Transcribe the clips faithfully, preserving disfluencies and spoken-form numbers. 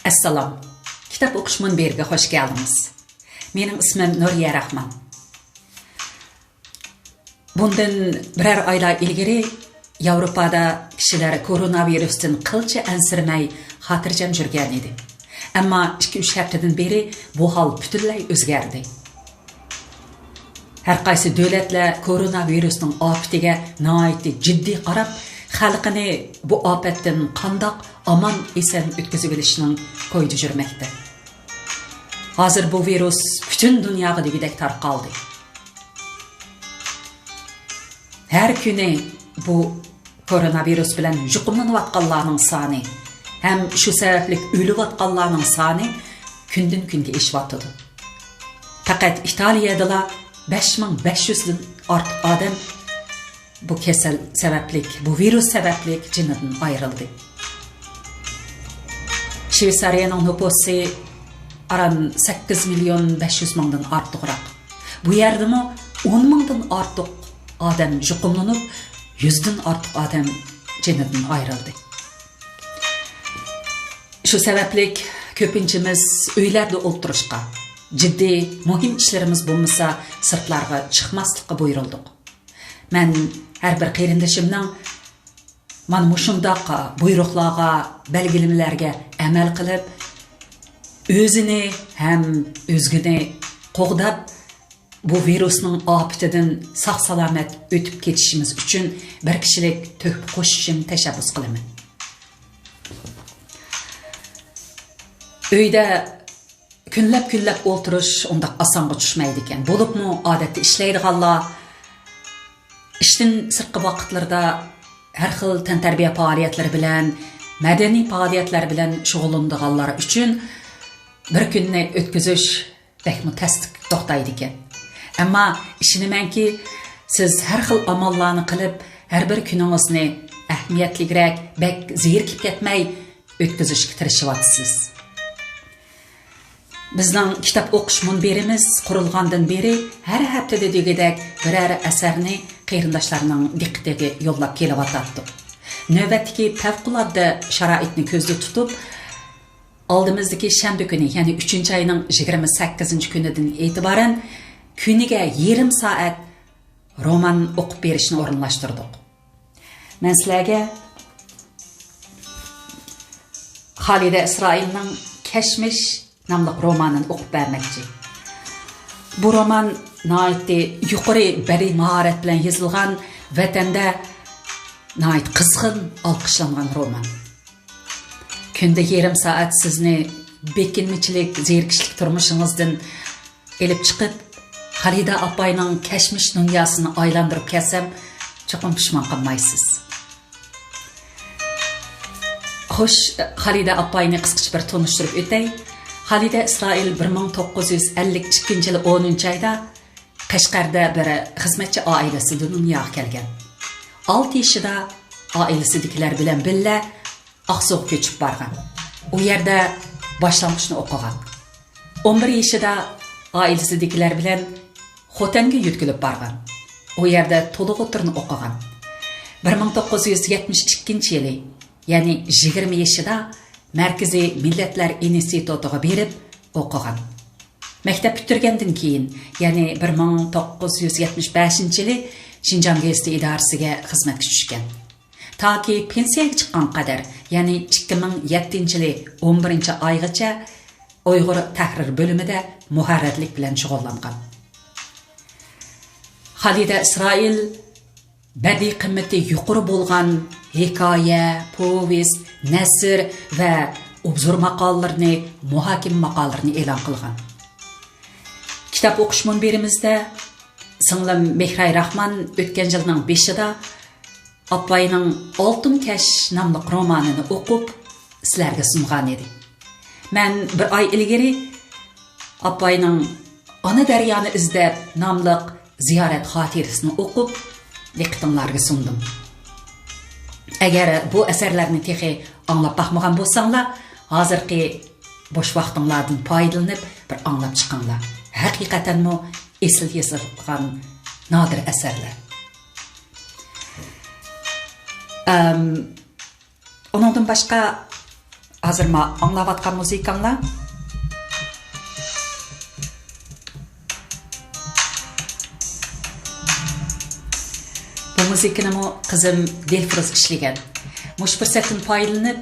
ئەسسالام. كىتاب ئوقۇش مۇنبىرىگە خوش كەلدىڭىز. مېنىڭ ئىسمىم نۇرىيە راخمان. بۇندىن بىرەر ئايلار ئىلگىرى ياۋروپادا كىشىلەر كوروناۋىرۇستىن قىلچە ئەنسىرىمەي، خاتىرجەم يۈرگەن ئىدى. ئەمما ئىككى-ئۈچ ھەپتىدىن بېرى بۇ ھال پۈتۈنلەي ئۆزگەردى. ھەر قايسى دۆلەتلەر كوروناۋىرۇسنىڭ ئاپىتىگە ناھايىتى جىددىي قاراپ، خەلقىنى بۇ ئاپەتتىن قانداق ئامان-ئېسەن ئۆتكۈزۈۋېلىشنىڭ كويىدا يۈرمەكتە. ھازىر بۇ ۋىرۇس پۈتۈن دۇنياغا دېگۈدەك تارقالدى. ھەر كۈنى بۇ كوروناۋىرۇس بىلەن يۇقۇملىنىۋاتقانلارنىڭ سانى ھەم شۇ سەۋەبلىك ئۆلۈۋاتقانلارنىڭ سانى كۈندىن-كۈنگە ئېشىۋاتىدۇ. پەقەت ئىتالىيەدىلا بەش مىڭ بەش يۈزدىن ئارتۇق ئادەم بۇ كېسەل سەۋەبلىك، بۇ ۋىرۇس سەۋەبلىك جېنىدىن ئايرىلدى. شۋېتسارىيەنىڭ نوپۇسى ئاران سەككىز مىليون بەش يۈز مىڭدىن ئارتۇقراق. بۇ يەردىمۇ ئون مىڭدىن ئارتۇق ئادەم يۇقۇملىنىپ، يۈزدىن ئارتۇق ئادەم جېنىدىن ئايرىلدى. شۇ سەۋەبلىك كۆپىنچىمىز ئۆيلەردە ئولتۇرۇشقا، جىددىي، مۇھىم ئىشلىرىمىز بولمىسا، سىرتلارغا چىقماسلىققا بۇيرۇلدۇق. مەن ھەر بىر قېرىندىشىمنىڭ مانا مۇشۇنداق بۇيرۇقلارغا، بەلگىلىمىلەرگە ئەمەل قىلىپ، ئۆزىنى ھەم ئۆزگىنى قوغداپ، بۇ ۋىرۇسنىڭ ئاپىتىدىن ساق-سالامەت ئۆتۈپ كېتىشىمىز ئۈچۈن بىر كىشىلىك تۆھپە قوشۇشۇمنى تەشەببۇس قىلىمەن. ئۆيدە كۈنلەپ-كۈنلەپ ئولتۇرۇش ئۇنداق ئاسانغا چۈشمەيدىكەن. بولۇپمۇ ئادەتتە ئىشلەيدىغانلار، ئىشتىن سىرتقى ۋاقىتلىرىدا ھەر خىل تەنتەربىيە پائالىيەتلىرى بىلەن، مەدەنىي پائالىيەتلەر بىلەن شۇغۇللىنىدىغانلار ئۈچۈن بىر كۈننى ئۆتكۈزۈش بەكمۇ تەستە توختايدىكەن. ئەمما ئىشىنىمەنكى، سىز ھەر خىل ئاماللارنى قىلىپ، ھەر بىر كۈنىڭىزنى ئەھمىيەتلىكرەك، بەك زېرىكىپ كەتمەي ئۆتكۈزۈشكە تىرىشىۋاتىسىز. بىزنىڭ كىتاب ئوقۇش مۇنبىرىمىز قۇرۇلغاندىن بېرى ھەر ھەپتىدە دېگۈدەك بىرەر ئەسەرنى قېرىنداشلارنىڭ دىققىتىگە يوللاپ كېلىۋاتاتتۇق. نۆۋەتتىكى پەۋقۇلئاددە شارائىتنى كۆزدە تۇتۇپ، ئالدىمىزدىكى شەنبە كۈنى، يەنى ئۈچىنچى ئاينىڭ يىگىرمە سەككىزىنچى كۈنىدىن ئېتىبارەن كۈنىگە يېرىم سائەت رومان ئوقۇپ بېرىشنى ئورۇنلاشتۇردۇق. مەن سىلەرگە خالىدە ئىسرائىلنىڭ كەشمىش ناملىق رومانىنى ئوقۇپ بەرمەكچى. بۇ رومان ناھايىتى يۇقىرى بەدىئىي ماھارەت بىلەن يېزىلغان، ۋەتەندە ناھايىتى قىزغىن ئالقىشلانغان رومان. كۈندە يېرىم سائەت سىزنى بېكىنمىچىلىك، زېرىكىشلىك تۇرمۇشىڭىزدىن ئېلىپ چىقىپ، خالىدە ئاپاينىڭ كەشمىش دۇنياسىنى ئايلاندۇرۇپ كەتسەم، چوقۇم پۇشمان قالمايسىز. خوش، خالىدە ئاپاينى قىسقىچە بىر تونۇشتۇرۇپ ئۆتەي. خالىدە ئىسرائىل بىر مىڭ توققۇز يۈز ئەللىك ئىككىنچى يىلى ئونىنچى ئايدا قەشقەردە بىر خىزمەتچى ئائىلىسىدە دۇنياغا كەلگەن. ئالتە يېشىدا ئائىلىسىدىكىلەر بىلەن بىللە ئاقسۇغا كۆچۈپ بارغان. ئۇ يەردە باشلانغۇچنى ئوقۇغان. ئون بىر يېشىدا ئائىلىسىدىكىلەر بىلەن خوتەنگە يۆتكىلىپ بارغان. ئۇ يەردە تولۇق ئوتتۇرىنى ئوقۇغان. بىر مىڭ توققۇز يۈز يەتمىش ئىككىنچى يىلى، يەنى يىگىرمە يېشىدا مەركىزىي مىللەتلەر ئىنستىتۇتىغا بېرىپ ئوقۇغان. مەكتەپ پۈتتۈرگەندىن كېيىن، يەنى بىر مىڭ توققۇز يۈز يەتمىش بەشىنچى يىلى شىنجاڭ گېزىتى ئىدارىسىگە خىزمەتكە چۈشكەن. تاكى پېنسىيەگە چىققانغا قەدەر، يەنى ئىككى مىڭ يەتتىنچى يىلى ئون بىرىنچى ئايغىچە ئۇيغۇر تەھرىر بۆلۈمىدە مۇھەررىرلىك بىلەن شۇغۇللانغان. خالىدە ئىسرائىل بەدىئىي قىممىتى يۇقىرى بولغان ھېكايە، پوۋېست، نەسر ۋە ئوبزور ماقالىلىرىنى، مۇھاكىمە ماقالىلىرىنى ئېلان قىلغان. كىتاب ئوقۇش مۇنبىرىمىزدە سىڭلىم مېھراي راخمان ئۆتكەن يىلنىڭ بېشىدا ئاپاينىڭ ئالتۇن كەش ناملىق رومانىنى ئوقۇپ، سىلەرگە سۇنغان ئىدى. مەن بىر ئاي ئىلگىرى ئاپاينىڭ ئانا دەريانى ئىزدەپ ناملىق زىيارەت خاتىرىسىنى ئوقۇپ، دىققىتىڭلارغا سۇندۇم. ئەگەر بۇ ئەسەرلەرنى تېخى ئاڭلاپ باقمىغان بولساڭلار، ھازىرقى بوش ۋاقتىڭلاردىن پايدىلىنىپ، بىر ئاڭلاپ چىقىڭلار. ھەقىقەتەنمۇ ئېسىل يېزىلغان نادىر ئەسەرلەر. ئەم، ئۇنىڭدىن باشقا، ھازىر ما ئاڭلاۋاتقان مۇزىكاڭلار، بۇ مۇزىكىنىمۇ قىزىم دىلفۇرۇز ئىشلىگەن. مۇشۇ پۇرسەتتىن پايدىلىنىپ،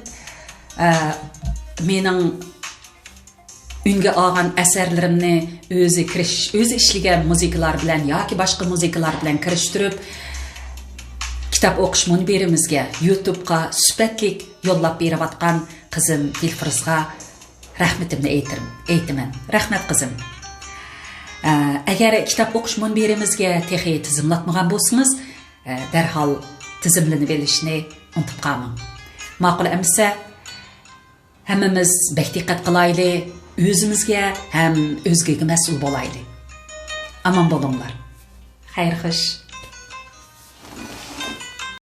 ئە، مېنىڭ ئۈنگە ئالغان ئەسەرلىرىمنى ئۆزى كىرىش، ئۆزى ئىشلىگەن مۇزىكىلار بىلەن ياكى باشقا مۇزىكىلار بىلەن كىرىشتۈرۈپ، كىتاب ئوقۇش مۇنبىرىمىزگە، يۇتۇبقا سۈپەتلىك يوللاپ بېرىۋاتقان قىزىم دىلفۇرۇزغا رەھمىتىمنى ئېيتىرم-، ئېيتىمەن. رەھمەت، قىزىم. ئە، ئەگەر كىتاب ئوقۇش مۇنبىرىمىزگە تېخى تىزىملاتمىغان بولسىڭىز، ئە، دەرھال تىزىملىنىۋېلىشنى ئۇنتۇپ قالماڭ. ماقۇل ئەمىسە، ھەممىمىز بەك دىققەت قىلايلى، ئۆزىمىزگە ھەم ئۆزگىگە مەسئۇل بولايلى. ئامان بولۇڭلار. خەير خوش.